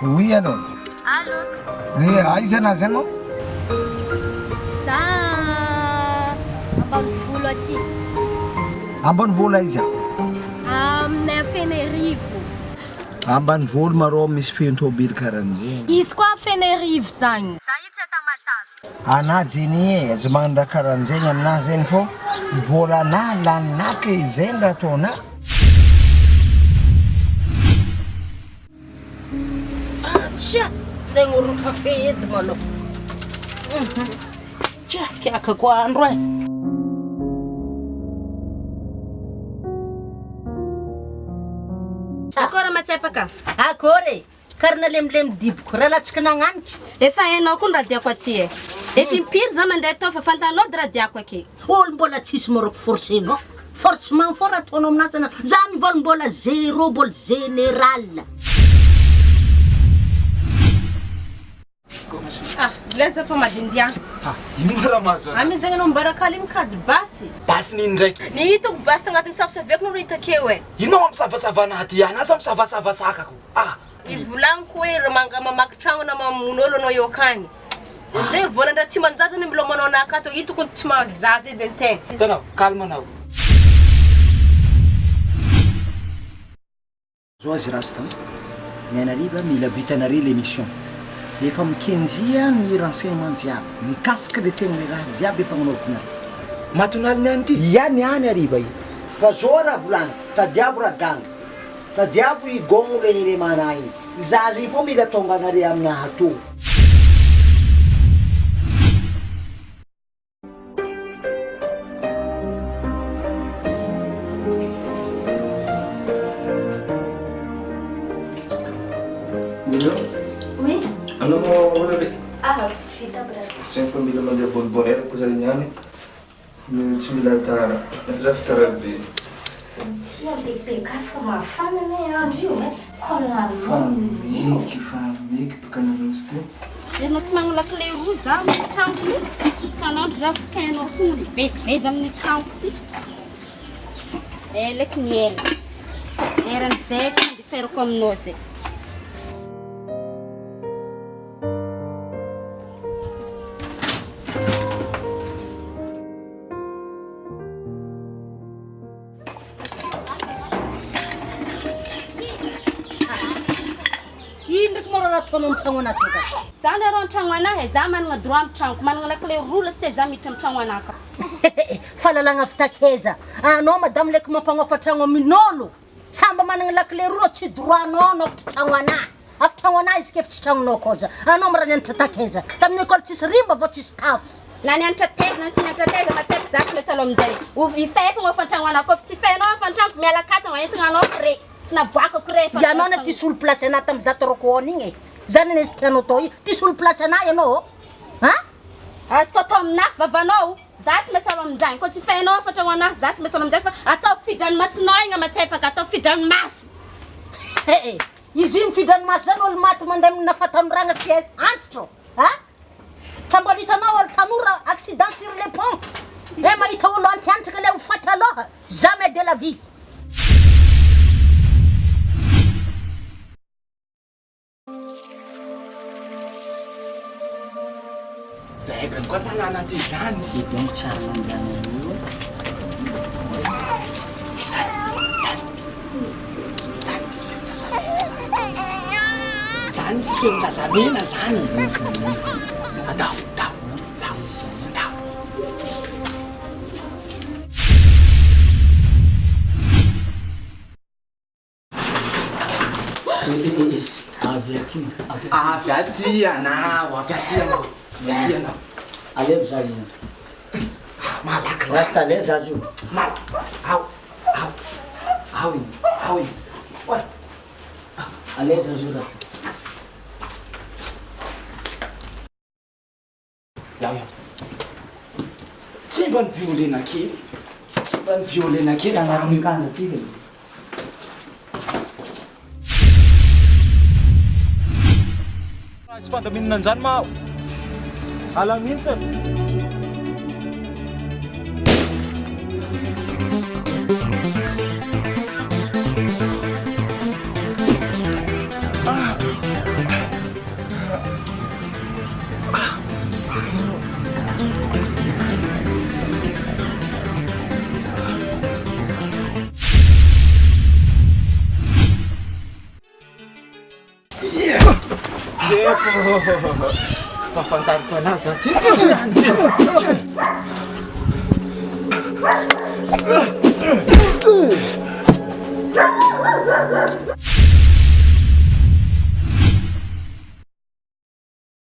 Oui allô. Allô. Oui, aiza anà zany moa? Za ambanivolo aty. Ambanivolo aiza? Aminay Fenerivo. Ambanivolo marô misy feno tôbily karan'zegny. Izy koa Fenerivo zagny. Za io tsy a Tamatave. Anà Jenny e, aza magnano raha karan'zegny aminà zegny fô vôlanà laninà ke zegny raha ataonà. Tsia, tegna orin-kafe edy malôha. Tsia, kiakako andro e. Akôry Matsepaka? Akôry e! Kary nalemilemy diboko, raha latsaka nagnaniky. Efa hainao koa ny radiako aty e. Efa impiry za mandeha tao fa fantanao dy radiako aky. Olo mbola tsisy moroko forcenao. Forcement fô raha ataonao aminazy ana. Za mivôla mbola zéro mbola général. Ah, milaza fa madindia. Ha, ino ma raha mahazo anah? Amy zegny anao mibarakaly iny mikajy basy. Basy n'ino ndraiky? Ny hitako basy tagnatin'ny safosaveko no hita akeo e. Ino ma mampisavasava anah ty? Anah sa misavasava sakako? Ah! Ty volagniko hoe raha manga mamaky tragno na mamono olo anao eo akagny. De volan-dRatsimanjato zany mbola manao anah akato, io tokony tsy mahazo zaza edy antegna. Hitanao, calme anao. Zao azy rasta an, ny anariva mila vitanare le mission, efa mikenjia ny renseignement jiaby mikasika le tegna le raha jiaby ampagnanaoviko nareo. Matinale niany ty? Ia niany hariva io, fa zao raha volagniko, tadiavo raganga, tadiavo i gôgno le heremana igny, zaza igny fô mila tônga anare aminahy atô. Mino? Oui. Anao ahoana le? Ah, vita bravo. Tsy fa mila mandeha bonbonnière koa zany niany. Tsy mila tara. Za fa tara be. Tia bebe ka fa mafana anie andro io eh. Koa Fa meky, fa meky baka namonjy teo. Ianao tsy manana lakile roa za amin'ny tranoko io. Isan'andro za fokainao foana mivezivezy amin'ny tranoko ty. Ela eky ny ela. Eran'izay eky andeferako aminao zay. Ino ndraiky moa raha ataonao amin'ny tragno anah tonga? Za nareo an-tragno anah e, za managna droit amin'ny tragnoko, managna lakile roa lasite za miditra amin'ny tragno anah ka. Fahalalagna avy takaiza? Anao madame leky mampagnofa tragno amin'olo, samy managna lakile roa anao tsy droit nao hanokatra tragno anah. Avy tragno anah izy k'efa tsy tragnonao koa za. Anao mra nianatra takaiza? Tamin'ny école tsisy rimba vao tsisy tafo. Na nianatra taiza na tsy nianatra taiza fa tsy haiko za tsy maintsy aloha aminjay. Ho ifay fogna hofan-tragno anah koa fa tsy ifainao hofan-tragnoko miala akato agny entigna anao frais. Tsy naboakako re fa. Ianao anie ty solo place anah tamin'ny zato roko on igny e. Zany anie izy tianao atao io. Ty solo place anah ianao ô. Ha? Azo atao aminah vavanao. Za tsy maintsy aloha aminjay. Koa tsy ifainao hofan-tragno anah za tsy maintsy aloha aminjay fa ataovy fi-dranomasonao igny amatsepaka ataovy fi-dranomaso. He e. Izy io mifidranomaso zany olo maty mandeha amina fahatanoragna sy antitro a! Tra mbola hitanao olo tanora accident sur le pont eh mahita olo antiantrika le ho faty aloha jamais de la vie. Daigrany koa tanàna ty zany. Et donc tsara nandehanan'io. Zany, zany, zany misy feon-jazamena zany. Zany feon-jazamena zany. Andao, ndao, ndao, ndao. Avy aty, avy aty. Avy aty ianao, avy aty ianao, avy aty ianao. Alevo zaza io. Malaky. Rasta alevo zaza io. Mal, ao, ao, ao io, ao io. Oay. Alevo zaza io rasta. Iaho iaho. Tsy mba ni-violena kely, tsy mba ni-violena kely fa Agnatin'ny kandra tsika e. Tsy fandaminana an'izany ma aho. Alamino sa. Lefo. Fahafantariko anazy za ty. Ty.